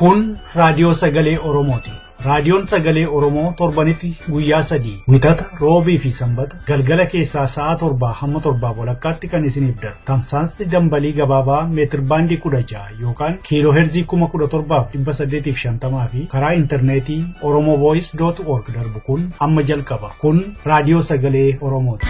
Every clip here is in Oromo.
Kun raadiyoo sagalee Oromooti. Raadiyoon sagalee Oromoo torbanitti guyyaa sadii Wixata, Roobii fi Sanbata galgala keessaa sa'a 7 hamma 7:30tti kan isiniif darbu. Tamsaasni dambalii gabaabaa meetir baandii 16 yookaan kiiloo heerzii 17,850 fi karaa intarneetii oromovoice.org darbu kun amma jalqaba. Kun raadiyoo sagalee Oromooti.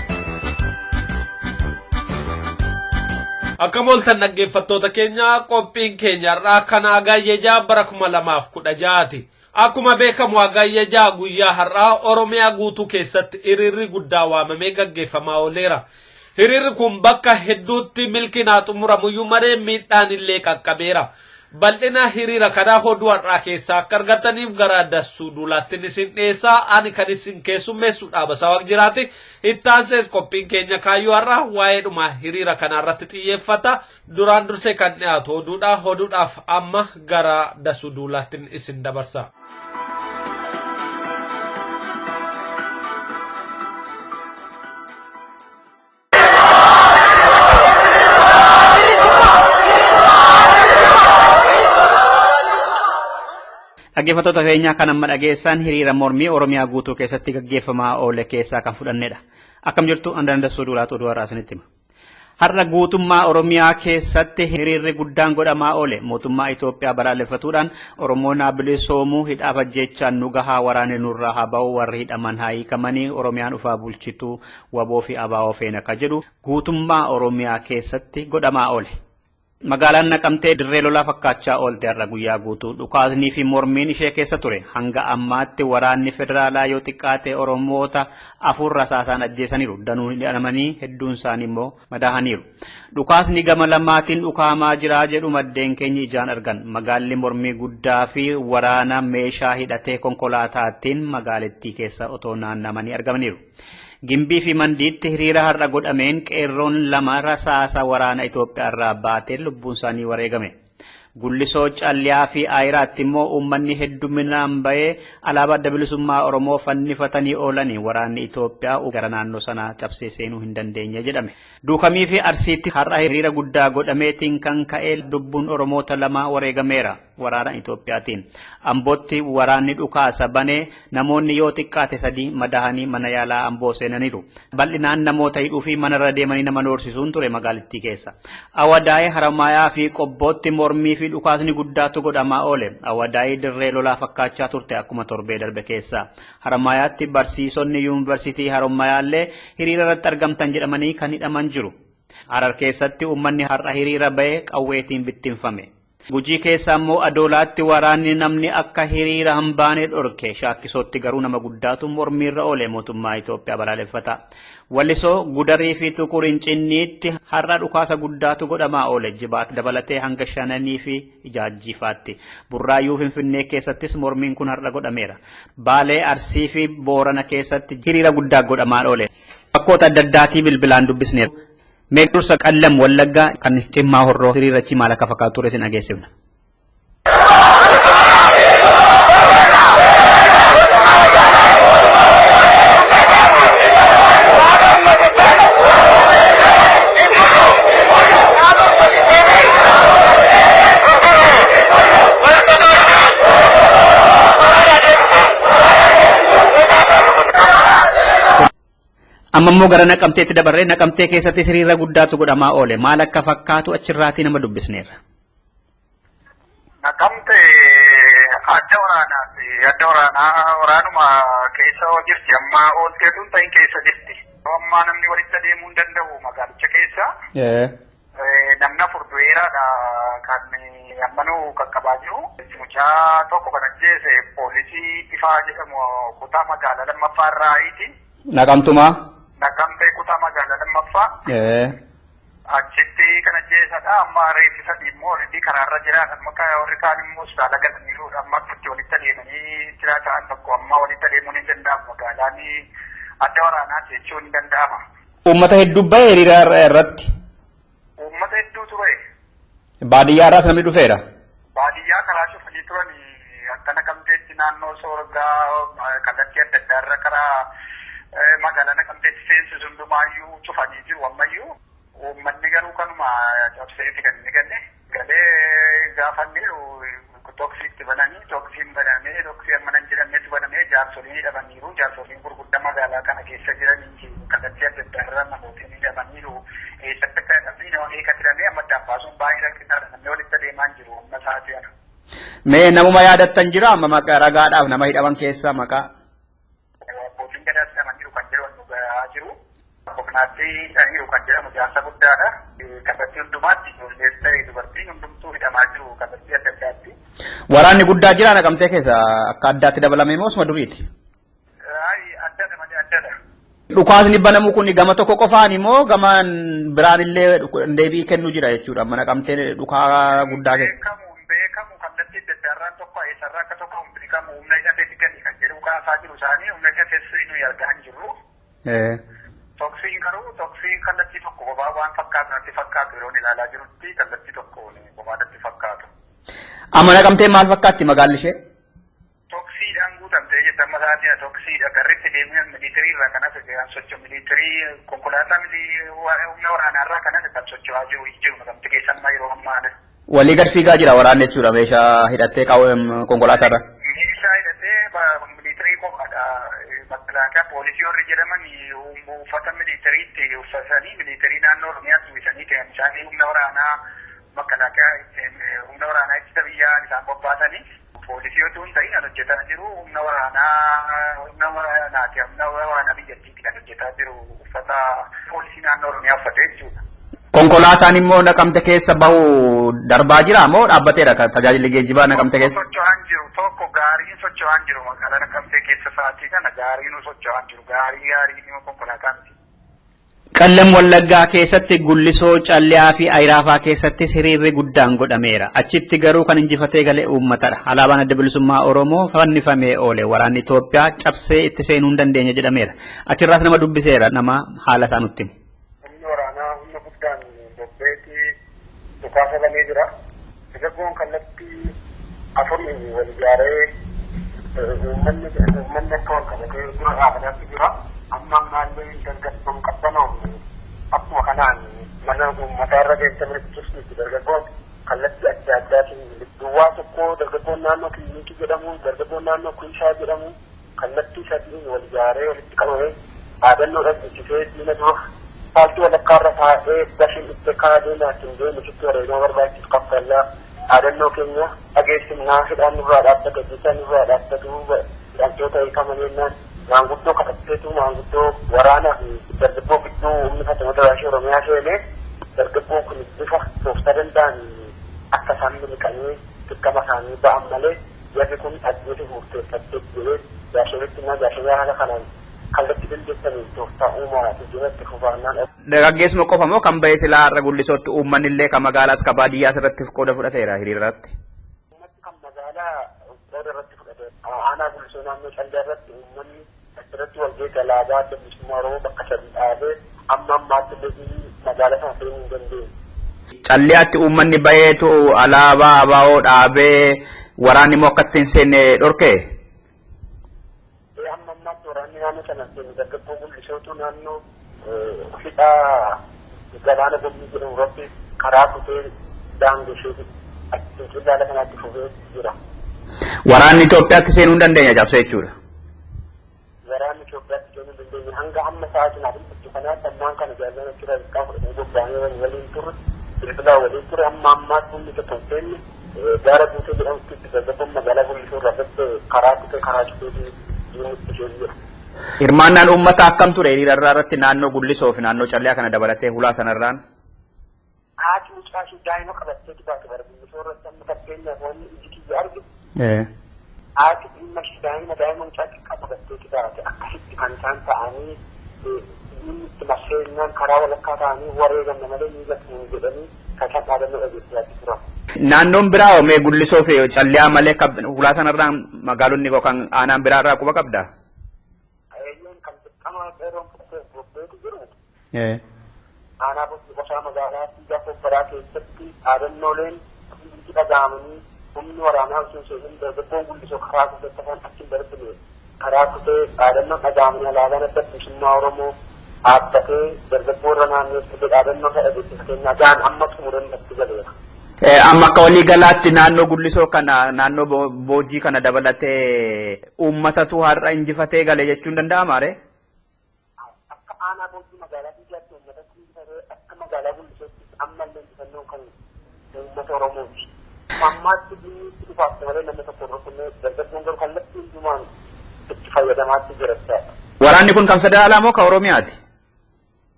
Akka mooltan dhaggeeffattoota keenya, qophiin keenya har'aa kan Hagayya 6 bara 2016ti. Akkuma beekamu Hagayya 6 guyyaa har'aa Oromiyaa guutuu keessatti hiriirri guddaa waamamee gaggeeffamaa ooleera. Hiriirri kun bakka hedduutti milkiin haa xumuramuyyuu malee miidhaan illee qaqqabeera. Bal'ina hiriira kanaa oduu har'aa keessaa akka argataniif gara Dassuu Duulaattiin isin dhiyeessaa. Ani kan isin keessummeessu Dhaabasaa Waaqjiraati. Ittaansees qophiin keenya kaayyoo har'aa waa'eedhuma hiriira kanaa irratti xiyyeeffata. Duraan dursee kan dhiyaatu oduudha. Oduudhaaf amma gara Dassuu Duulaattiin isin dabarsa. Dhaggeeffattoota keenya, kan amma dhageessan hiriira mormii Oromiyaa guutuu keessatti gaggeeffamaa oole keessaa kan fudhannedha. Akkam jirtu? Andaan Dassuu Duulaatu oduu har'aa isinitti hima. Har'a guutummaa Oromiyaa keessatti hiriirri guddaan godhamaa oole. Mootummaa Itoophiyaa balaaleffatuudhaan Oromoon haa bilisoomuu, hidhaaf ajjeechaan nu gahaa, waraanni nurraa haa ba'u, warri hidhaman haa hiikamanii, Oromiyaan ufaa bulchituu, WBO fi ABO feena ka jedhu guutummaa Oromiyaa keessatti godhamaa oole. Magaalaan Naqamtee dirree lolaa fakkaachaa oolte har'a guyyaa guutuu. Dhukaasnii fi mormiin ishee keessa ture. Hanga ammaatti waraanni federaalaa yoo xiqqaate Oromoota 4 rasaasaan ajjeesaniiru. Danuun hidhamanii hedduun isaanii immoo madaahaniiru. Dhukaasni gama lamaatiin dhukaamaa jira jedhu maddeen keenya ijaan argan. Magaalli mormii guddaa fi waraana meeshaa hidhatee konkolaataattiin magaalittii keessa otoo naannamanii argamaniiru. Gimbii fi Mandiitti hiriira har'a godhameen qeerroon 2 rasaasa waraana Itoophiyaa irraa baateen lubbuun isaanii wareegame. Gullisoo, Calliyaa fi Ayiraatti immoo uummanni hedduminaan bahee alaabaa Adda Bilisummaa Oromoo fannifatanii oolanii waraanni Itoophiyaa gara naannoo sanaa cabsee seenuu hin dandeenye jedhame. Duukamii fi Arsiitti har'a hiriira guddaa godhameetiin kan ka'e lubbuun Oromoota 2 wareegameera. Waraana Itoophiyaatiin. Ambootti waraanni dhukaasa banee namoonni yoo xiqqaate 3 madaahanii mana yaalaa Amboo seenaniiru. Bal'inaan namoota hidhuu fi manarra deemanii nama doorsisuun ture magaalittii keessa. Awadaay, Haramaayaa fi Qobbootti mormii fi dhukaasni guddaatu godhamaa oole. Awadaay dirree lolaa fakkaachaa turte akkuma torbee darbe keessa. Haramaayaatti barsiisonni yuunivarsiitii Haromayaallee hiriira irratti argamtan jedhamanii kan hidhaman jiru. Harar keessatti uummanni har'a hiriira bahe qawweetiin bittinfame. Gujii keessa ammoo Adoolaatti waraanni namni akka hiriira hin baane dhorke. Shaakkisootti garuu nama guddaatu mormiirra oole mootummaa Itoophiyaa balaaleffata. Wallisoo, Gudarii fi Tuqur Incinniitti har'a dhukaasa guddaatu godhamaa oole. Jibaat dabalatee hanga Shananii fi Ijaajjiifaatti. Burraayyuu Finfinnee keessattis mormiin kun har'a godhameera. Baalee, Arsii fi Boorana keessatti hiriira guddaa godhamaa oole. Bakkoota adda addaatii bilbilaan dubbisneera. Mee dursa Qallam Wallaggaa kan Jimmaa Horroo hiriirachi maal akka fakkaatu ture isin dhageessifna. Amma immoo gara Naqamteetti dabarree Naqamtee keessatti hiriira guddaatu godhamaa oole. Maal akka fakkaatu achirraatii nama dubbisneerra. Naqamte adda waraanaati. Adda waraanaa waraanuma keessa jirti. Amma oolteetu hin ta'in keessa jirti. Amma namni walitti adeemuu hin danda'u magaalicha keessa. Namni 4 du'eeraadha kan amma nu qaqqabaa jiru. Mucaa tokko kan ajjeese poolisii Ifaa jedhamu kutaa magaalaa lammaffaa irraayiiti. Naqamtumaa? Naqamtee kutaa magaalaa lammaffaa. Achitti kan ajjeesadha. Amma reeffi 3 immoo already karaarra jiraadha. Amma warri kaan immoo hospitaala galaniiruudha. Amma akkatti walitti adeemanii jiraatan tokko amma walitti adeemuun hin danda'amu. Magaalaan adda waraanaati jechuun hin danda'ama. Uummata hedduu bahe hiriira irratti. Uummata hedduu ture. Baadiyyaa irraas namni dhufeera. Baadiyyaa karaa cufanii turan akka Naqamteetti naannoo Soorgaa kallattii adda addaa irra karaa magaalaa Naqamteetti seensisu hundumaayyuu cufanii jiru ammayyuu. Uummanni garuu kanuma cabseeti kan inni galle. Galee gaafanne Toksiitti bananii toksiin banamee toksii amma nan jedhamnetti banamee jaarsoliin hidhamaniiru. Jaarsoliin gurguddaa magaalaa kana keessa jiranii kallattii adda addaa irra namootiin hidhamaniiru. Eessatti akka hidhamanii nama eega hidhamee amma addaan baasuun baay'ee rakkisaadha. Namni walitti adeemaa hin jiru amma sa'aatii kana. Mee namuma yaadattan jira amma maqaa ragaadhaaf nama hidhaman keessaa maqaa? Abbootiin gadaas hidhamaniiru kan jedhamu nu gahaa jiru. Boqnaatti hidhaniiru kan jedhamu jaarsa guddaadha. Kallattii hundumaatti ijoollees ta'e dubartiin hundumtuu hidhamaa jiru kallattii adda addaatti. Waraanni guddaa jira Naqamtee keessa akka addaatti dabalame moo osuma duriiti? Addadha malee addadha. Dhukaasni banamu kun gama tokko qofaan immoo gama biraan illee deebii kennu jira jechuudha. Amma Naqamtee dhukaa guddaa keessa. Beekamu hin beekamu kallattii adda addaarraan tokko eessarraa akka tokko hin beekamu humna hidhateetti gadi kan jedhu kaasaa jiru isaanii humna hidhateessu nuyi argaa hin jirru. Toksiin garuu toksii kallattii tokko kophaa waan fakkaatu natti fakkaatu yeroon ilaalaa jirutti kallattii tokko kophaa natti fakkaatu. Amma Naqamtee maal fakkaatti magaalli ishee? Toksiidhaan guutamtee jirti amma sa'aatiin toksiidha garritti deemee miliitarii irraa kanas kan socho'u miliitarii konkolaataa humna waraanaa irraa kanas kan socho'aa jiru jiru Naqamte keessa amma yeroo ammaa. Walii gad fiigaa jira waraanni jechuudha meeshaa hidhattee konkolaataa irra. Meeshaa hidhatee miliitarii qofaadha. Makalaakaa poolisii warri jedhaman uffata miliitariitti uffatanii miliitarii naannoo Oromiyaatti uwwisanii ta'an isaanii humna waraanaa makalaakaa humna waraanaa ittisa biyyaa isaan bobbaasanii poolisii otoo hin ta'in kan hojjetaa jiru humna waraanaa humna waraanaati humna waraanaa biyyattiitti kan hojjetaa jiru uffata poolisii naannoo Oromiyaa uffatee jechuudha. Konkolaataan immoo Naqamte keessa bahu darbaa jira moo dhaabbateera tajaajilli geejjibaa Naqamte keessa? Socho'aan jiru tokko gaariin socho'aan jiru magaalaa Naqamtee keessa sa'aatii kana gaariin socho'aan jiru gaarii gaarii konkolaataa miti. Qallam Wallaggaa keessatti Gullisoo, Calliyaa fi Ayiraafaa keessattis hiriirri guddaan godhameera. Achitti garuu kan injifatee gale uummatadha. Alaabaan Adda Bilisummaa Oromoo fannifamee oole. Waraanni Itoophiyaa cabsee itti seenuu hin dandeenye jedhameera. Achirraas nama dubbiseera nama haala isaa nutti himu. Humni waraanaa humna guddaan bobbeetii dhukaasa banee jira. Dargaggoon kallattii afuriin wal ijaaree uummanni akka wal qabatee dura dhaabataatti jira. Amma ammaallee dargaggoon qabbanoomne akkuma kanaan mana uummataa irra deemtee dargaggoon kallattii adda addaatiin duwwaa tokko dargaggoon naannoo kiliinikii jedhamu dargaggoon naannoo kuishaa jedhamu kallattii sadiin wal ijaaree walitti qabamee dhaadannoo dhageessisee diina dura faaltii walakkaarra taa'ee bashin itti kaadee naatiin deemu sitti wareegama barbaachisu kaffallaa dhaadannoo keenya dhageessifnaa hidhaan nurraa dhaabbata hojjechaa nurraa dhaabbatu hidhamtoota hiikamaninnaan maanguddoo kadhatteetu maanguddoo waraanaa fi dargaggoo gidduu humni fatama daraashii Oromiyaa seenee dargaggoon kun bifa tooftaa danda'an akka isaan miliqanii dirqama isaanii ba'an malee jarri kun ajjeesuuf murteeffattee jedhee jaarsolitti immoo jaarsolii haala kanaan kallattii dandeessaniin tooftaa uumaa itti fufaannaan. Dargaggeessuma qofa moo kan ba'e silaa har'a Gullisootti uummanni illee kan magaalaas kan baadiyyaas irratti qooda fudhateera hiriirratti? Uummanni kan magaalaa qooda irratti fudhate aanaa Gullisoo naannoo Callee irratti uummanni asirratti wal ga'ee alaabaa Adda Bilisummaa Oromoo bakka sadi dhaabee amma ammaatti illee magaalaa sana seenuu hin dandeenye. Calliyaatti uummanni baheetu alaabaa ABO dhaabee waraanni immoo akka ittiin seenne dhorkee? Amma ammaatti waraanni naannoo sana seenne dargaggoo Gullisootu naannoo hidhaa galaana gommii jedhamu irratti karaa kutee daangessee achi haala kanaatti fufee jira. Waraanni Itoophiyaatti seenuu hin dandeenya cabsee jechuudha. Waraanni Itoophiyaatti seenuu hin dandeenye hanga amma sa'aatiin hafi kanaatti ammaan kana jaalala achirraa xiqqaa fudhatanii bobba'anii waliin turre bilbilaa waliin ture amma ammaatti humni tokko hin seenne gaara guutuu jedhamutti itti dargaggoon magaalaa Gullisoo irraa gatte karaa kutee karaa cufee diinni itti seenuu jira. Hirmaannaan uummataa akkam ture hiriira irratti naannoo Gullisoo fi naannoo Calliyaa kana dabalatee hulaa sanarraan? Haati mucaa ishee daa'ima qabattee baate bara Gullisoo irratti amma fakkeenyaaf wanni iji kiyya arge. Haati dhimma ishee daa'ima daa'ima mucaa xiqqaa qabattee baate akkasitti kan isaan ta'anii inni itti marsee karaa walakkaa ta'anii wareegamna malee miila jedhanii kan isaan dhaadannoo dhageessisaa turan. Naannoon biraa mee Gullisoo fi Calliyaa malee hulaa sanarraan magaalonni yookaan aanaan biraa irraa quba qabdaa? Eeyyeen kan dirqama qeerroon fudhatee bobbeetu jiru. Aanaa gosa magaalaa Fiigaa Fobbaraa keessatti dhaadannooleen itti dhaga'amanii humni waraanaa osoo seenin dargaggoon Gullisoo karaa kutee afaan achi hin darbine karaa kutee dhaadannoo dhaga'amanii alaabaan Adda Bilisummaa Oromoo dhaabbatee dargaggoo irra naanneessite dhaadannoo isa dhageessisa kennaa jaan amma xumuran itti galeera. Amma akka walii galaatti naannoo Gullisoo kana, naannoo Boojii kana dabalatee uummatatu har'a injifatee gale jechuun danda'amaa ree? Akka aanaa Boojii magaalaa Diigaatti uummatatu injifatee, akka magaalaa Gullisootti ammallee injifannoon kan uummata Oromooti. Ammaatti diinni dhufaaf malee namni tokko hin rukunne, dargaggoon garuu kallattii hundumaan itti fayyadamaatti jira jechaadha. Waraanni kun kan federaalaa moo kan Oromiyaati?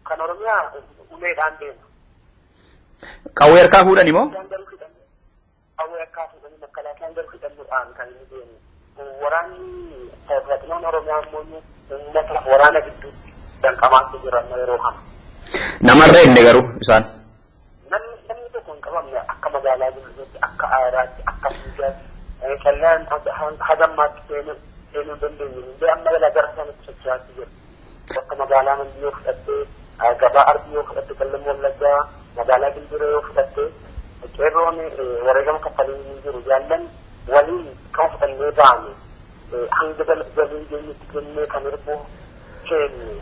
Kan Oromiyaa uleedhaan deema. Qawwee harkaa fuudhani moo? Qawwee harkaa fuudhanii, makkalaakiyaan garuu hidhannoodhaan kan inni deemu. Waraanni federaalaa Oromiyaa immoo uummata waraana gidduutti danqamaatti jira amma yeroo kana. Namarra hinne garuu isaan. Namni tokko hin qabamne akka magaalaa Gullisootti, akka Aayiraatti, akka Fiigaatti, callaan hagammaatti seenuu dandeenye. Illee amma galaa gara sanatti socho'aatti jira. Bakka magaalaa Mandii yoo fudhatte, gabaa Arbii yoo fudhatte, Qellem Wallaggaa, magaalaa Gilbiree yoo fudhatte, qeerroon wareegama kaffalee hin jiru. Jaallan waliin kan fudhannee baane hanga galii geenyutti kennee kan hirbu keenne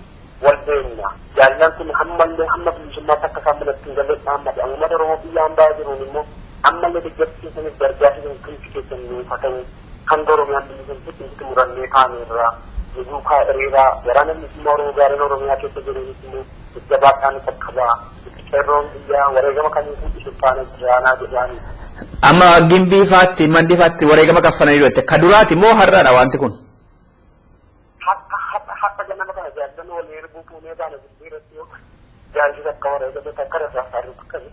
wal beekna. Jaallan kun ammallee hamma bilisummaatti akka isaan manatti hin galle dhaammate. Uummata Oromoo biyya hambaa jiruun immoo ammallee deeggarsi keessaniif gargaarsi keessan keessan nuuf haa ta'u. Hanga Oromiyaan bilisummaatti itti murannee kaaneerra. Duukaa hiriiraa waraana bilisummaa Oromoo gaariin Oromiyaa keessa jiruunis immoo jajjabaadhaan qaqqabaa. Qeerroon biyyaa wareegama kamiifuu isin faana jiraanaa jedhaani. Amma Gimbii faatti, Mandii faatti wareegama kaffalanii jette. Ka duraati moo har'aadha wanti kun? Har'a ganama kana jaallan wal erbuu fuunee baana Gimbii irratti yoo jaalli takka wareegame, takka rasaasaa rukkame,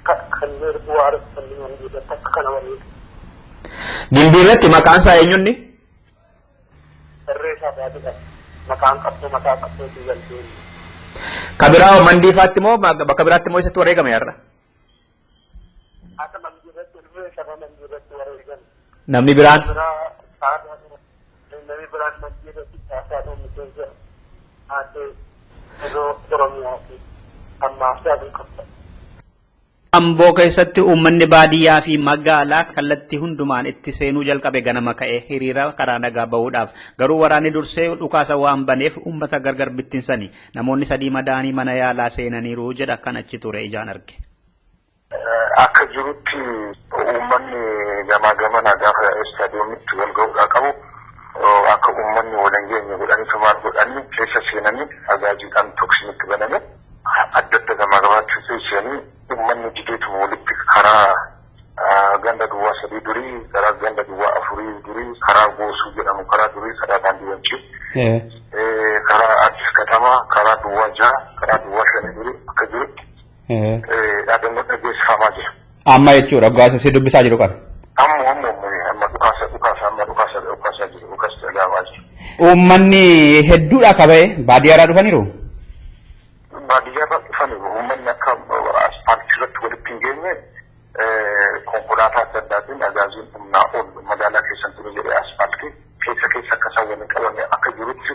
kan erbuu haaressanii Mandii irratti akka kana wareegame. Gimbii irratti maqaan isaa eenyunni? Irree isaa baatudha. Maqaan qabsoo mataa qabsootii galteen. Ka biraa Mandii faatti moo bakka biraatti moo isatti wareegame har'a? Akka Mandii irratti irree saba Mandii irratti wareegame. Namni biraan? Namni biraan Mandii irratti caasaa miseensa haatee yeroo Oromiyaati. Ammaa fi qabda. Amboo keessatti uummanni baadiyyaa fi magaalaa kallattii hundumaan itti seenuu jalqabe ganama ka'ee hiriira karaa nagaa bahuudhaaf, garuu waraanni dursee dhukaasa waan baneef uummata gargar bittinsani. Namoonni 3 madaanii mana yaalaa seenaniiru jedha kan achi ture ijaan arge. Akka jirutti uummanni gamaa gamana gaafa istaadiyoomitti wal ga'uudhaa qabu akka uummanni wal hin geenye godhanii maal godhanii keessa seenanii agaajiidhaan toksinitti baname adda adda gamaa gamaatti seenanii uummanni dideetuma walitti karaa ganda duwwaa 3 durii, karaa ganda duwwaa 4 durii, karaa Goosuu jedhamu, karaa durii, karaa daandii Wancii, karaa Addis Katamaa, karaa duwwaa 6, karaa duwwaa 5 durii akka jirutti dhaadannoo dhageessifamaa jira. Amma jechuudha gaasa si dubbisaa jiru kana. Amma dhukaasa amma dhukaasa jiru, dhukaasa dhagahamaa jiru. Uummanni hedduudha ka ba'e, baadiyyaarraa dhufaniiru. Baadiyyaarraa dhufaniiru. Uummanni akka asfaaltii irratti walitti hin geenye konkolaataa adda addaatiin agaaziin humnaa ol magaalaa keessan ture jedhee asfaaltii keessa keessa akka isaan waliin qabame akka jirutti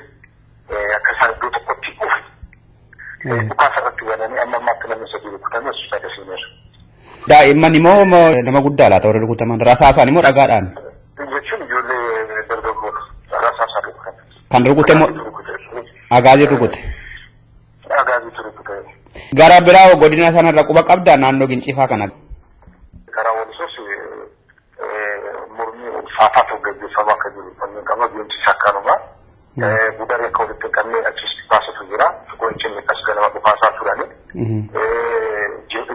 akka isaan iddoo tokkotti dhufu. Dhukaasa irratti bananii amma ammaatti namni 3 rukutamee hospitaala seeneera. Daa'imman immoo nama guddaa laata warri rukutaman? Rasaasaan immoo dhagaadhaan? Jechuun ijoollee dargaggoota rasaasaan rukutan. Kan rukute moo agaaziin rukute? Agaaziitu rukute. Gara biraa godina sanarra quba qabdaa naannoo Gincifaa kana? Karaa Walisoos mormii ulfaataatu gaggeeffamaa akka jiru kanneen qaba Gincisa akkanuma. Gudar akka walitti hin qabne achis dhukaasatu jira. Qorichi as ganama dhukaasaa turani.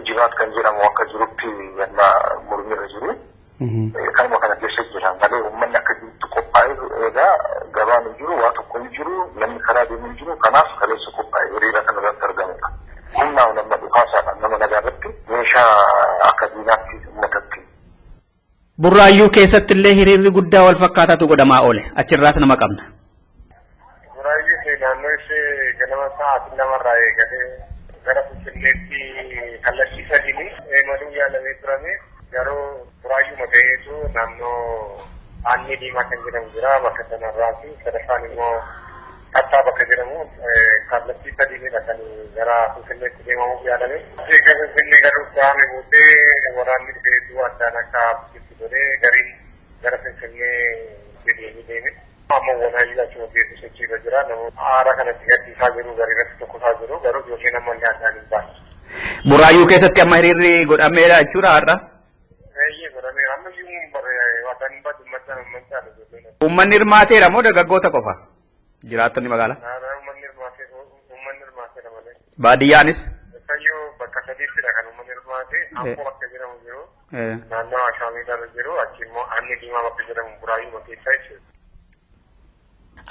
Jibaat kan jedhamu akka jirutti amma mormiirra jiru. Kanuma kana keessa jira malee uummanni akka jirutti qophaa'ee egaa gabaan hin jiru, waa tokko hin jiru, namni karaa deemu hin jiru. Kanaaf kaleessa qophaa'ee hiriira kana irratti argamudha. Humnaa nama dhukaasaadhaan nama nagaa irratti meeshaa akka diinaatti uummatatti. Burraayyuu keessatti illee hiriirri guddaa wal fakkaataatu godhamaa oole. Achirraas nama qabna. Burraayyuu fi naannoo ishee ganama sa'aatii 2rraa eegalee gara Finfinneetti kallattii sadiin imaluu yaalamee turame, garuu Burraayyuuma ga'eetu naannoo Aanni Diimaa kan jedhamu jira bakka sanarraa fi sadaffaan immoo Kattaa bakka jedhamu kallattii sadiinidha kan gara Finfinneetti deemamuuf yaalame. Egaa Finfinnee garuu kaa'ame booddee waraanni dhufeetu addaan akka itti godhee gariin gara Finfinnee deemee deeme. Amma wanaayyuu achuma keessa sochiirra jira. Namoota aara kanatti gadhiisaa jiru, garii irratti tokkosaa jiru, garuu ijoolleen ammallee addaan hin baane. Buraayyuu keessatti amma hiriirri godhameera jechuudha har'a. Eeyyee, godhameera. Amma iyyuu waan badu uummanni. Uummanni hirmaateera moo dargaggoota qofa? Jiraattonni magaalaa. Uummanni hirmaateera malee. Baadiyyaanis. Isayyuu bakka sadiittidha kan uummanni hirmaate. Amboo bakka jedhamu jiru. Naannoo Ashaamiidhaan jiru. Achi immoo Aanni Diimaa bakka jedhamu Buraayyuu keessa jechuudha.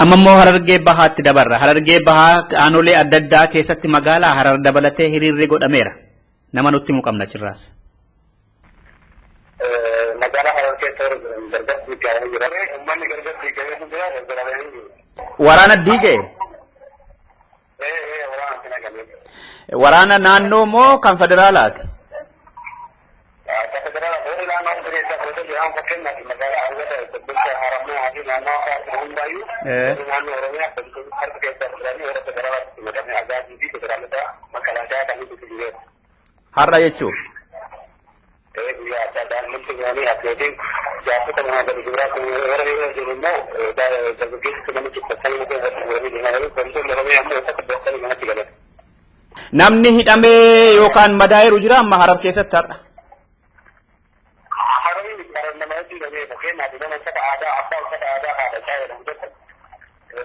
Amma immoo Harargee Bahaatti dabarra. Harargee Bahaa aanolee adda addaa keessatti magaalaa Harar dabalatee hiriirri godhameera. Nama nutti himu qabna achirraas. Magaalaa Harar keessa gargar diigamee jira. Uummanni gargar diigamee jira, gargar jiru. Waraana diigee? Waraana sana galee. Waraana naannoo moo kan federaalaati? Kan federaalaa warri naannoo keessaa fudhatee jiran, fakkeenyaaf magaalaa Hawwata, Bulchaa Harammaa fi naannoo hundaayyuu naannoo Oromiyaa harka keessaa fudhatanii warra federaalaatti makamee Agaazii fi federaalota makalaakaa kan itti jiru. Har'a jechuun. Guyyaa adda addaan multi jiranii abbootiin jaarsota manaa gadi duraa warra hiriira jiru immoo dargaggeessi manatti uffatanii muka irratti guuranii deemaa jiru. Poolisoonni Oromiyaa immoo uffata dhoksanii manatti galan. Namni hidhamee yookaan madaa'eeru jira amma Harar keessatti har'a? Harariin Harar nama hedduu hidhamee, fakkeenyaaf nama uffata aadaa, abbaa uffata aadaa haadha isaa jedhamu tokko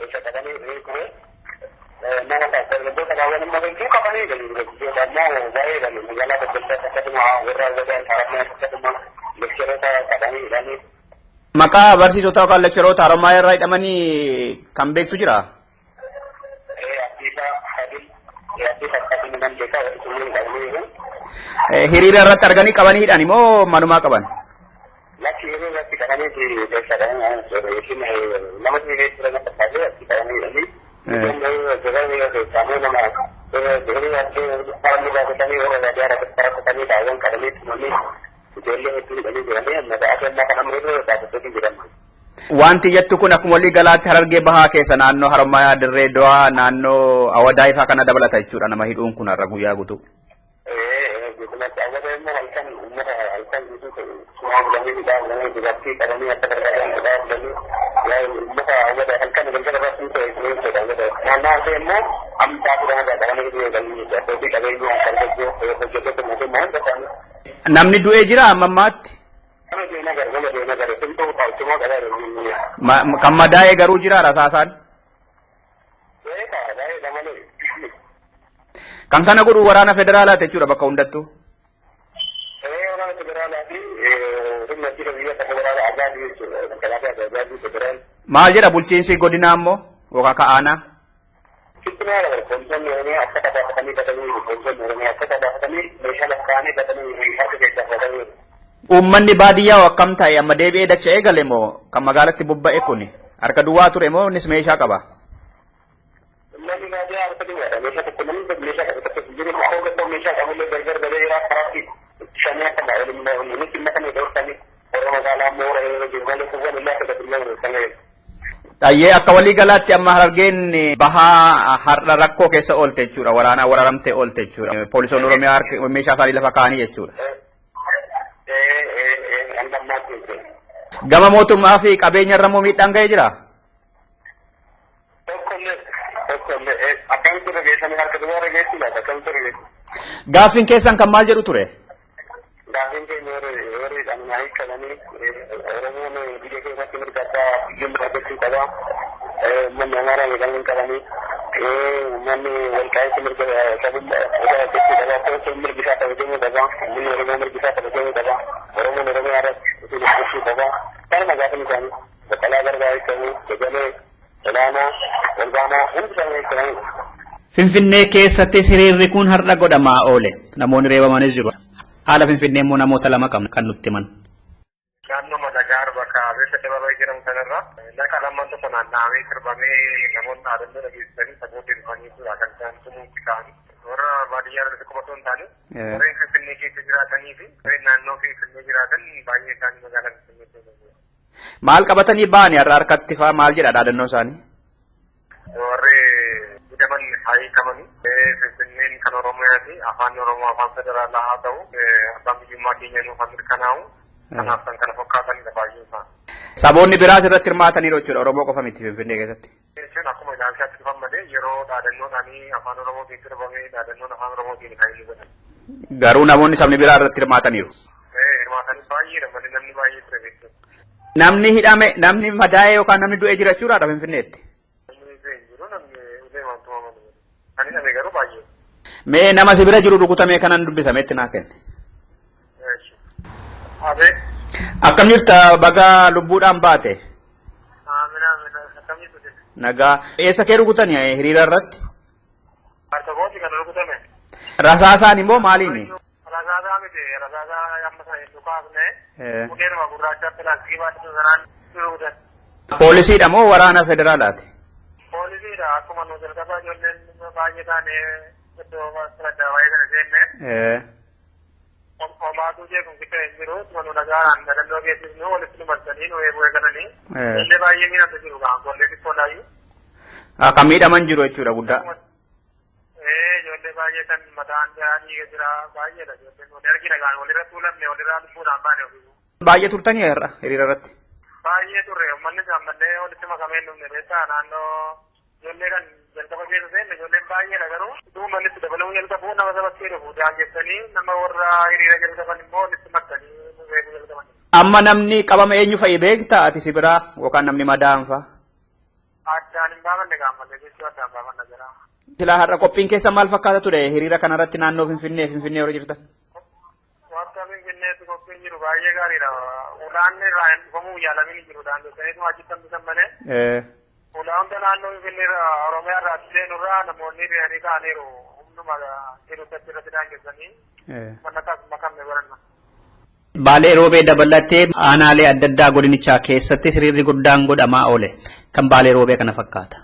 isa qabanii ture. Nama dargaggoota kaawwan immoo hedduu qabanii galu. Dargaggoota ammoo baay'ee galu. Magaalaa Baddalsaa akkasuma, warra Hawwataan Harammaa akkasuma lekcheroota qabanii hidhanii. Maqaa barsiisota yookaan lekcheroota Harommaa irraa hidhamanii kan beektu jira? Abdiisaa Hadil, Abdiisaa akkasuma nan beekaa, warri kunneen qabanii jiru. Hiriira irratti arganii qabanii hidhani moo manumaa qaban? Lakki, hiriira irratti qabanii keessa qabanii nama hiriira nama fakkaatee achi qabanii hidhanii. Ijoollee keessaa nama hiriira faranni baafatanii warra baadiyyaa rakkatanii daawwan qabanii tumanii ijoollee hedduu hidhanii jiranii, amma sa'aatii ammaa kana hiriira baafatanii jiran. Wanti jettu kun akkuma walii galaatti Harargee Bahaa keessa naannoo Harommayaa, Dirree Dawaa, naannoo Awadaa ifaa kana dabalata jechuudha nama hidhuun kun har'a guyyaa guutuu. Guutummaatti Awwadaa immoo halkan uummata halkan guutuu sumaa bulanii, hidhaa bulanii, dubartii qabanii akka barbaadan hidhaa bulanii, uummata Awwadaa halkan galgala irratti ta'e jechuudha Awwadaa. Naannoo Harsee immoo ammaa fudhama qabanii hidhuu eegalanii abbootii qabeenyaa, dargaggoo, hojjettoota mootummaa hunda isaanii. Namni du'ee jira amma ammaatti? Nama deemaa gara nama deemaa gara simtuu qaalchumaa qabaa jiru. Kan madaa'ee garuu jira rasaasaan? Baay'ee malee. Kan kana godhu waraana federaalaati jechuudha bakka hundattuu. Waraana federaalaa fi humna ittisa biyya kan waraana Agaazii jechuudha. Konkolaataa Agaazii federaal. Maal jedha bulchiinsi godinaa immoo yookaan ka'aanaa? Sitti maal agarra, poolisoonni Oromiyaa uffata baafatanii batanii, poolisoonni Oromiyaa uffata baafatanii meeshaa lafa kaa'anii batanii harka keessaa fudhatanii. Uummanni baadiyyaa akkam ta'e amma? Deebi'ee dacha'ee gale moo kan magaalatti bobba'e kun harka duwwaa ture moo innis meeshaa qaba? Uummanni baadiyyaa harka duwwaadha. Meeshaa tokko namni meeshaa qabu tokko hin jiru. Akkoo tokko meeshaa qabullee gargar galee jira karaatti shamee akka baay'ee nutti makame dhoorkanii, warra magaalaa immoo warra hiriira jiru malee kuuwwan illee akka gadi illee. Xayyee, akka walii galaatti amma Harargeen Bahaa har'a rakkoo keessa oolte jechuudha. Waraanaa wararamtee oolte jechuudha. Poolisoonni Oromiyaa meeshaa isaanii lafa kaa'anii jechuudha. Gama mootummaa fi qabeenya irra immoo miidhaan ga'ee jira? Tokkollee, tokkollee. Akkamitti irra geessanii, harka duwwaa irra geessu laata, akkamitti irra geessu? Gaaffiin keessan kan maal jedhu ture? Gaaffiin keenya warri hidhamanii hiikamanii, Oromoon biyya keessatti mirga abbaa biyyummaa argachuu qaba. Uummanni Amaaraa miidhamuu hin qabanii. Uummanni Walqaa'itti mirga sabummaa argachuu qaba. Kun mirgi isaa kabajamuu qaba. Uummanni Oromoo mirgi isaa kabajamuu qaba. Oromoon Oromiyaa irratti isin hojjechuu qaba. Kanuma gaaffiin isaanii. Baqqalaa Garbaa hiikamuu, Dajalee, Olaanaa, Olbaanaa hundi isaanii hiikamanii. Finfinnee keessattis hiriirri kun har'a godhamaa oole. Namoonni reebamanis jiru. Haala Finfinnee immoo namoota lama qabna kan nutti himan. Naannoo Madagaar bakka Abeet Addabaabaayii jedhamu sanarra laqa lamman tokko naanna'amee sirbamee, namoonni dhaadannoo dhageessisanii saboota dhufanii jechuudha kan isaan tumuutti ka'anii. Warra baadiyyaa irratti qofa osoo hin taane, warreen Finfinnee keessa jiraatanii fi warreen naannoo Finfinnee jiraatan baay'ee isaanii magaalaa Finfinnee keessa jiru. Maal qabatanii ba'anii har'a harkatti fa'aa, maal jedha dhaadannoo isaanii? Warri hidhaman haa hiikamanii. Finfinneen kan Oromiyaati. Afaan Oromoo afaan federaalaa haa ta'u. Abbaan biyyummaa keenya nuuf haa mirkanaa'u. Kanaaf kan kana fakkaatanidha baay'een isaa. Saboonni biraas irratti hirmaataniiru jechuudha. Oromoo qofa miti Finfinnee keessatti. Jechuun akkuma ilaalchaatti dhufan malee, yeroo dhaadannoodhaanii afaan Oromootiin sirbamee, dhaadannoon afaan Oromootiin kan inni godhan. Garuu namoonni sabni biraa irratti hirmaataniiru. Hirmaatanii baay'eedha malee namni baay'ee ture jechuudha. Namni hidhame, namni madaa'e yookaan namni du'e jira jechuudha Finfinneetti. Namni du'e hin jiru, namni ulee waan tumaman. Kan hidhame garuu baay'ee. Mee nama si bira jiru rukutamee kanan dubbisametti naa kenne. Abee. Akkam jirta, baga lubbuudhaan baate? Amina, amina, akkam jirtu? Nagaa. Eessa kee rukutani hiriira irratti? Harka kan rukutame. Rasaasaan immoo maaliini? Rasaasaa miti, rasaasaa amma sana hin dhukaafne. Uleedhuma gurraacha pilaastikii baattu sanaan rukutan. Poolisiidha moo waraana federaalaati? Poolisiidha, akkuma nu jalqabaa ijoolleen baay'ee taane iddoo adda kana seenne. Homaatu jeequmsi ka'e hin jiru, tuma nu nagaadhaan gadalloo geessisnu walitti nu marsanii nu eeguu eegalanii. Illee baay'ee miidhamtu jiru kaan qollee xiqqoodhaayyuu. Kan miidhaman jiru jechuudha guddaa. Ijoollee baay'ee kan mataan dhiiga jira baay'eedha ijoolleen wal argina gaan walirra tuulamne walirraa lubbuudhaan baane ofii. Baay'ee turtanii har'a hiriira irratti? Baay'ee turre, uummanni ammallee walitti makamee hin dhumne beektaa. Naannoo ijoollee kan jalqaba keessa seenne ijoolleen baay'eedha, garuu utuu uummanni itti dabalamuu jalqabu nama sabattee dhufu daangessanii nama warra hiriira jalqaban immoo walitti marsanii nu eeguu jalqaban. Amma namni qabame eenyu fa'i beektaa ati si biraa yookaan namni madaa'an fa'a? Addaan hin baafanne gaammallee jechuu addaan baafanna jira. Silaa har'a qophiin keessa maal fakkaata ture hiriira kanarratti naannoo Finfinnee Finfinnee yeroo jirtan? Wanta Finfinneetti qophiin jiru baay'ee gaariidha. Ulaan irraa hin dhufamuu yaalamin hin jiru, daangessaniitu achitti hambisan malee. Ulaa hunda naannoo Finfinnee irraa Oromiyaa irraa seenurraa namoonni fe'anii ka'aniiru. Humnuma jiru irratti daangessanii mana makamne baranna. Baalee Roobee dabalatee aanaalee adda addaa godinichaa keessatti hiriirri guddaan godhamaa oole. Kan Baalee Roobee kana fakkaata.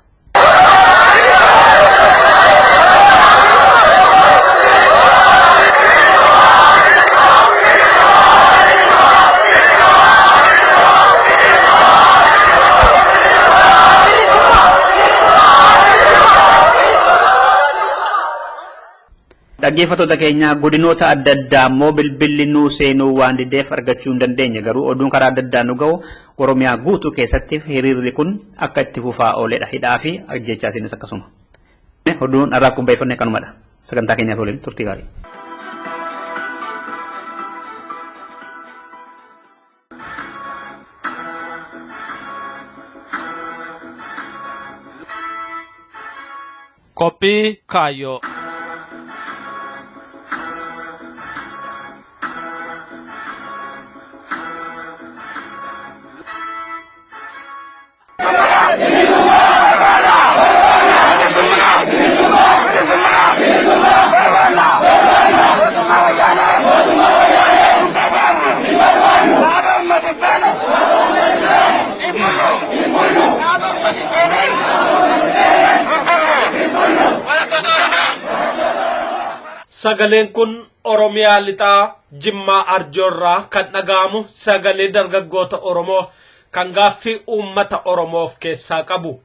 Dhaggeeffattoota keenya, godinoota adda addaa immoo bilbilli nuu seenuu waan dideef argachuu hin dandeenye, garuu oduun karaa adda addaa nu ga'u Oromiyaa guutuu keessatti hiriirri kun akka itti fufaa ooledha, hidhaa fi ajjechaa isinis akkasuma. Oduun har'aaf qopheeffanne kanumadha. Sagantaa keenyaaf waliin turtii gaarii. Qophii kaayyoo. Sagaleen kun Oromiyaa Lixaa Jimmaa Arjoorraa kan dhaga'amu sagalee dargaggoota Oromoo kan gaaffii uummata Oromoo of keessaa qabu.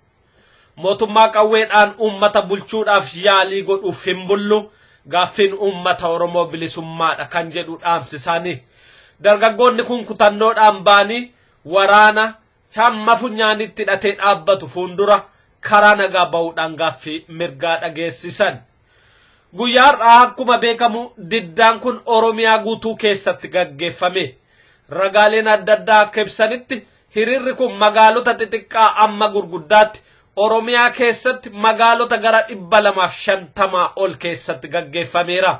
Mootummaa qawweedhaan uummata bulchuudhaaf yaalii godhuuf hin bullu, gaaffiin uummata Oromoo bilisummaadha kan jedhu dhaamsi isaanii. Dargaggoonni kun kutannoodhaan ba'anii waraana hamma funyaanitti hidhatee dhaabbatu fuuldura karaa nagaa ba'uudhaan gaaffii mirgaa dhageessisan. Guyyaa har'aa akkuma beekamu diddaan kun Oromiyaa guutuu keessatti gaggeeffame. Ragaaleen adda addaa akka ibsanitti hiriirri kun magaalota xixiqqaa amma gurguddaatti Oromiyaa keessatti magaalota gara 250 ol keessatti gaggeeffameera.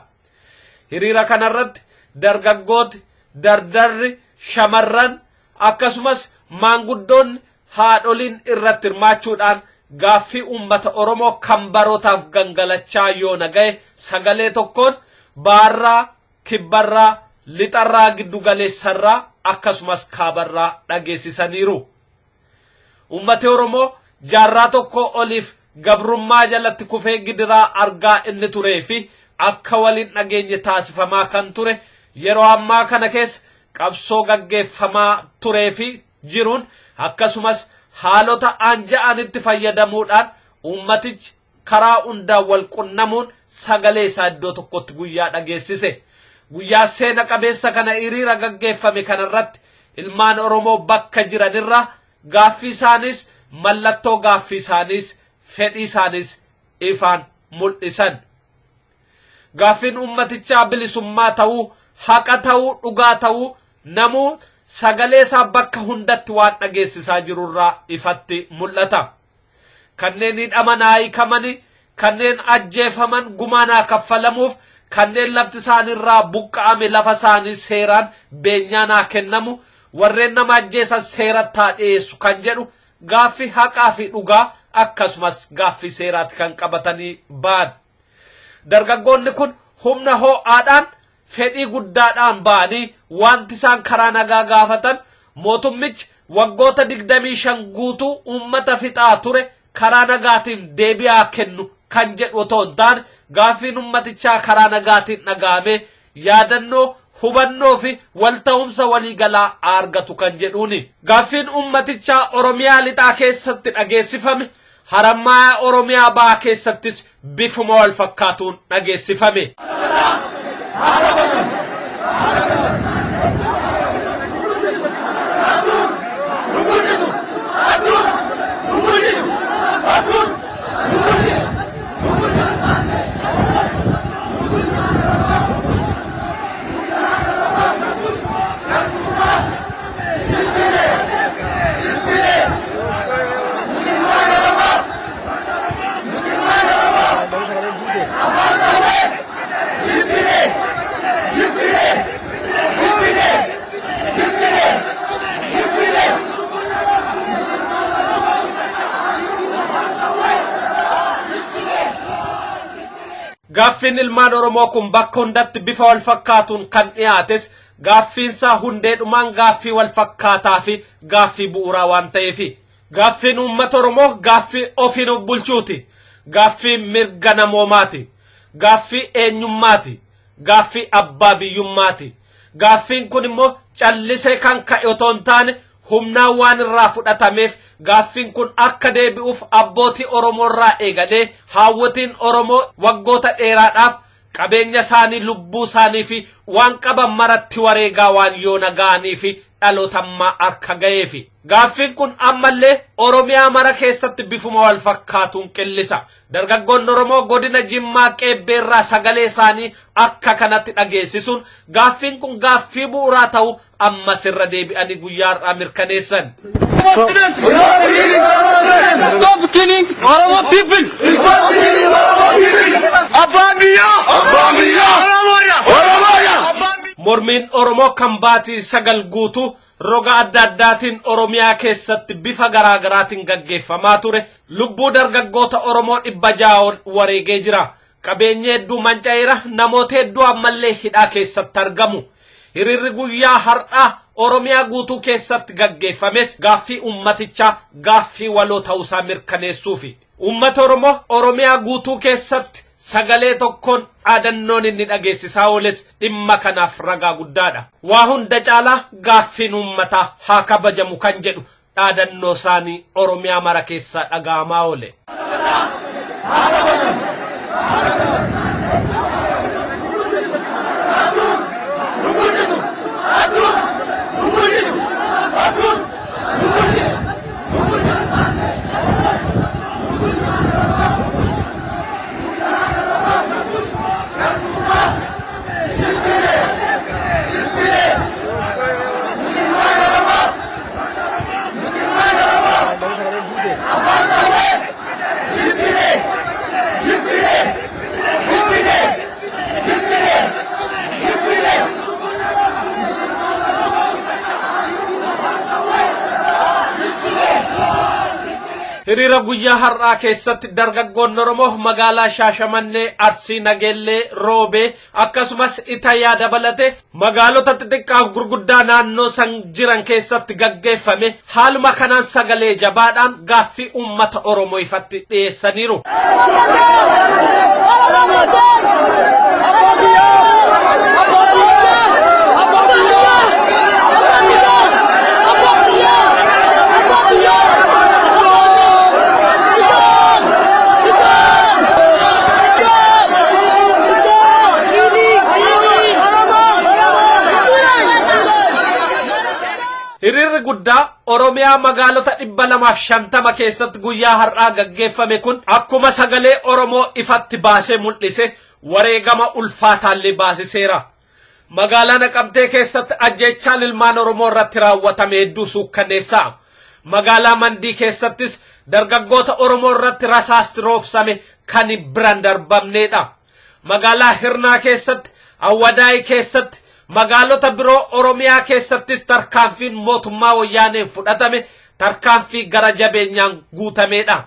Hiriira kanarratti dargaggooti, dardarri, shamarran akkasumas maanguddoonni, haadholiin irratti hirmaachuudhaan gaaffii uummata Oromoo kan barootaaf gangalachaa yoona ga'e sagalee tokkoon baarraa, kibbarraa, lixarraa, giddugaleessarraa akkasumas kaabarraa dhageessisaniiru. Uummati Oromoo jaarraa tokko oliif gabrummaa jalatti kufee gidiraa argaa inni turee fi akka waliin dhageenye taasifamaa kan ture yeroo ammaa kana keessa qabsoo gaggeeffamaa turee fi jiruun akkasumas haalota aanja'anitti fayyadamuudhaan uummatichi karaa hundaan wal qunnamuun sagalee isaa iddoo tokkotti guyyaa dhageessise. Guyyaa seena qabeessa kana hiriira gaggeeffame kanarratti ilmaan Oromoo bakka jiranirra gaaffii isaanis, mallattoo gaaffii isaanis, fedhii isaanis ifaan mul'isan. Gaaffiin uummatichaa bilisummaa ta'uu, haqa ta'uu, dhugaa ta'uu namuu sagalee isaa bakka hundatti waan dhageessisaa jirurraa ifatti mul'ata. Kanneen hidhaman haa hiikamani, kanneen ajjeefaman gumaan haa kaffalamuuf, kanneen lafti isaaniirraa buqqa'ame lafa isaanii seeraan beenyaan haa kennamu, warreen nama ajjeesan seeratti haa dhiyeessu kan jedhu gaaffii haqaa fi dhugaa akkasumas gaaffii seeraatti kan qabatanii ba'an. Dargaggoonni kun humna ho'aadhaan fedhii guddaadhaan ba'anii wanti isaan karaa nagaa gaafatan mootummichi waggoota 25 guutuu uummata fixaa ture karaa nagaatiin deebi'aa kennu kan jedhu otoo hin taane gaaffiin uummatichaa karaa nagaatiin dhaga'amee yaadannoo hubannoo fi walta'umsa waliigalaa argatu kan jedhuuni. Gaaffiin uummatichaa Oromiyaa lixaa keessatti dhageessifame Harammayaa Oromiyaa bahaa keessattis bifuma wal fakkaatuun dhageessifame. Gaaffiin ilmaan Oromoo kun bakka hundatti bifa wal fakkaatuun kan dhiyaates gaaffiinsaa hundeedhumaan gaaffii wal fakkaataa fi gaaffii bu'uuraa waan ta'eefi. Gaaffiin uummata Oromoo gaaffii ofiin of bulchuuti. Gaaffii mirga namoomaati. Gaaffii eenyummaati. Gaaffii abbaa biyyummaati. Gaaffiin kun immoo callisee kan ka'e otoo hin taane humnaan waan irraa fudhatameef gaaffiin kun akka deebi'uuf abbootii Oromoo irraa eegalee haawwotiin Oromoo waggoota dheeraadhaaf qabeenya isaanii lubbuu isaanii fi waan qaban maratti wareegaa waan yoona ga'anii fi dhaloota ammaa harka ga'eefi. Gaaffiin kun ammallee Oromiyaa mara keessatti bifuma wal fakkaatuun qillisa. Dargaggoonni Oromoo godina Jimmaa Qeebbeerraa sagalee isaanii akka kanatti dhageessisuun gaaffiin kun gaaffii bu'uuraa ta'uu ammas irra deebi'anii guyyaa har'aa mirkaneessan. Stop killing Oromo people! Stop killing Oromo people! Abbaan biyyaa! Abbaan biyyaa! Oromoodha! Oromoodha! Mormiin Oromoo kan baatii 9 guutuu roga adda addaatiin Oromiyaa keessatti bifa garaagaraatiin gaggeeffamaa ture lubbuu dargaggoota Oromoo 600 ol wareegee jira. Qabeenyi hedduu manca'eera, namoota hedduu ammallee hidhaa keessatti argamu. Hiriirri guyyaa har'aa Oromiyaa guutuu keessatti gaggeeffames gaaffii uummatichaa gaaffii waloo ta'uusaa mirkaneessuufi. Uummata Oromoo Oromiyaa guutuu keessatti sagalee tokkoon dhaadannoon inni dhageessisaa ooles dhimma kanaaf ragaa guddaadha. Waa hunda caalaa gaaffiin uummataa haa kabajamu kan jedhu dhaadannoo isaanii Oromiyaa mara keessaa dhaga'amaa oole. Hiriira guyyaa har'aa keessatti dargaggoonni Oromoo magaalaa Shaashamannee, Arsii Nageellee, Roobee akkasumas Itayaa dabalatee magaalota xixiqqaaf gurguddaa naannoo san jiran keessatti gaggeeffame haaluma kanaan sagalee jabaadhaan gaaffii uummata Oromoo ifatti dhiyeessaniiru. Hiriirri guddaa Oromiyaa magaalota 250 keessatti guyyaa har'aa gaggeeffame kun akkuma sagalee Oromoo ifatti baasee mul'ise wareegama ulfaataallee baasiseera. Magaalaa Naqamtee keessatti ajjeechaan ilmaan Oromoo irratti raawwatame hedduu suukkanneessaa. Magaalaa Mandii keessattis dargaggoota Oromoo irratti rasaasti roobsame kan biran darbamneedha. Magaalaa Hirnaa keessatti, Awwadaayii keessatti, magaalota biroo Oromiyaa keessattis tarkaanfiin mootummaa wayyaaneen fudhatame tarkaanfii gara jabeenyaan guutameedha.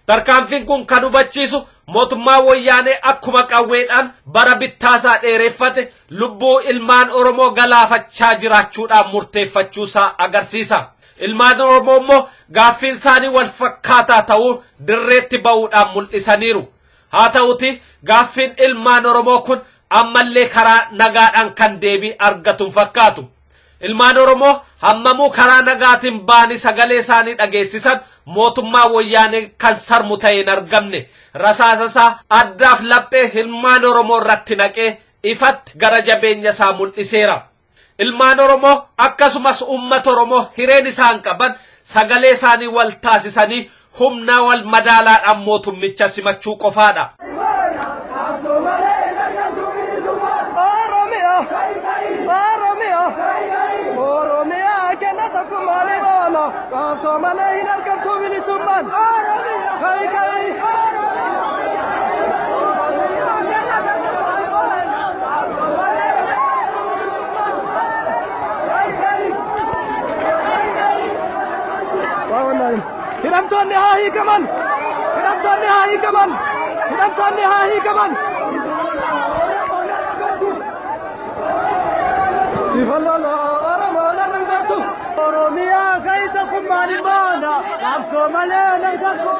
Tarkaanfiin kun kan hubachiisu mootummaa wayyaanee akkuma qawweedhaan bara bittaasaa dheereffate lubbuu ilmaan Oromoo galaafachaa jiraachuudhaan murteeffachuusaa agarsiisa. Ilmaan Oromoo immoo gaaffiin isaanii wal fakkaataa ta'uu dirreetti ba'uudhaan mul'isaniiru. Haa ta'uti gaaffiin ilmaan Oromoo kun ammallee karaa nagaadhaan kan deebii argatu hin fakkaatu. Ilmaan Oromoo hammamuu karaa nagaatiin ba'anii sagalee isaanii dhageessisan mootummaa wayyaanee kan sarmu ta'e hin argamne. Rasaasa isaa addaaf laphee ilmaan Oromoo irratti naqee ifatti gara jabeenya isaa mul'iseera. Ilmaan Oromoo akkasumas uummata Oromoo hireen isaan qaban sagalee isaanii wal taasisanii humna wal madaalaadhaan mootummicha simachuu qofaadha. Oromiyaa, Oromiyaa kenna tokkummaa ni boona, qabsoo malee hin argamtu bilisummaan. Kai kai. Hidhamtoonni haa hiikaman! Hidhamtoonni haa hiikaman! Hidhamtoonni haa hiikaman! Sifalolo Oromoon argamtu. Oromiyaa keessa tokkummaan ni boona, qabsoo malee hin argamtu.